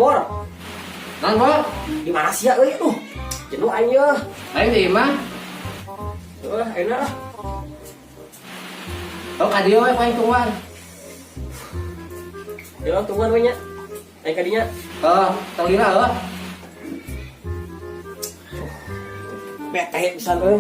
Bor. Naon, Bor? Di mana sia euy? Duh. Jenuh aing ye. Aing di imah. Heuh, enak lah. Oh, ka dieu we paling tungguan. Ya, tungguan we nya. Aing ka dinya. Heuh, tong lila heuh. Bete pisan euy.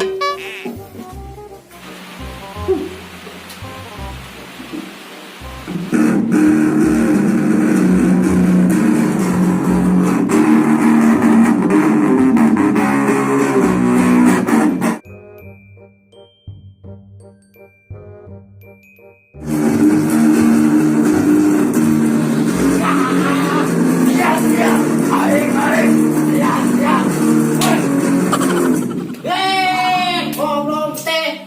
Eh, goblok teh.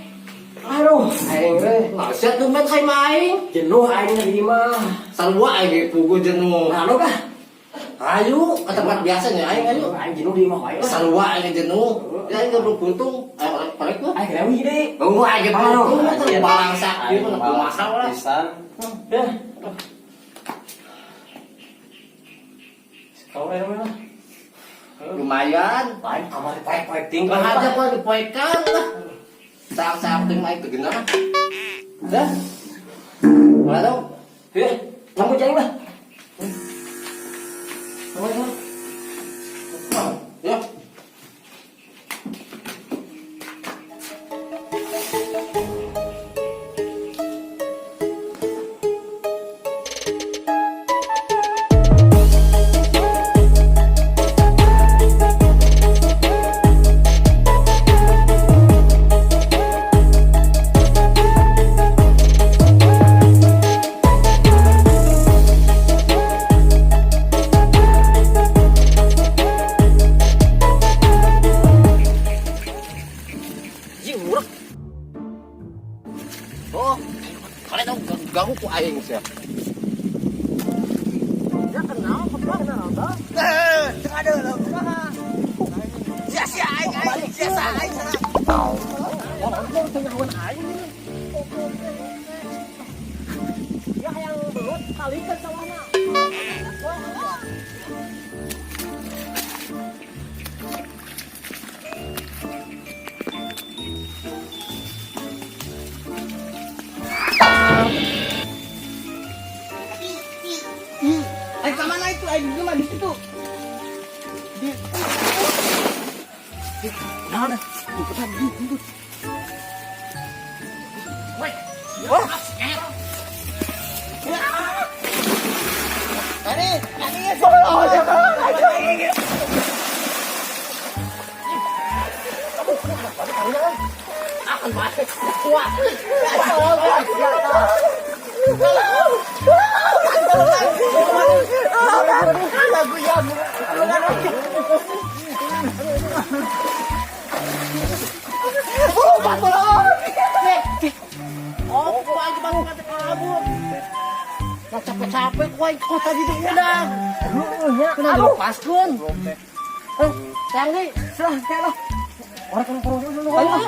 Aduh, aing euy. Sia tumben ka imah aing. Jenuh aing di imah. Sarua aing ge puguh jenuh. Nah, anu kah? Ayo, ke tempat biasa nya aing ayo. Aing jenuh di imah wae lah. Sarua aing jenuh. Ya aing belum puntung. Ayo balik mah. Aing rewi deui. Oh, aing ge Aduh, puntung balangsa ieu mah Balangsa mahal lah. pisan. Ya. Kau ya mah. Lumayan. Lain kamar poek-poek tinggal. Lah aja kok dipoekan lah. Saang-saang teh mah itu genah. Dah. Mulai dong. Ya, lampu cai lah. Lampu lah. Ya. Ji murah. Oh, kalian dong ganggu ku aing sia. Ya kenal, kenal kenal dah. Eh, tengah ada lo. Sia sia aing aing sia sia aing. Orang tengah aing. Ya yang belut kalikan sawahna. Aing ka mana itu? Aing di mana di situ? Di. Nah, dah. Cepetan, jemput. Woi. Wah. Ani, ani oh, jangan aja. Akan balik. Wah. Oh, kok aja bangun kata kabur. Nah, capek-capek kok aing kota gitu udah. Kena dilepaskeun. Eh, sayang deui. Salah, kayak lah. Orang kan kurang dulu. Ayo.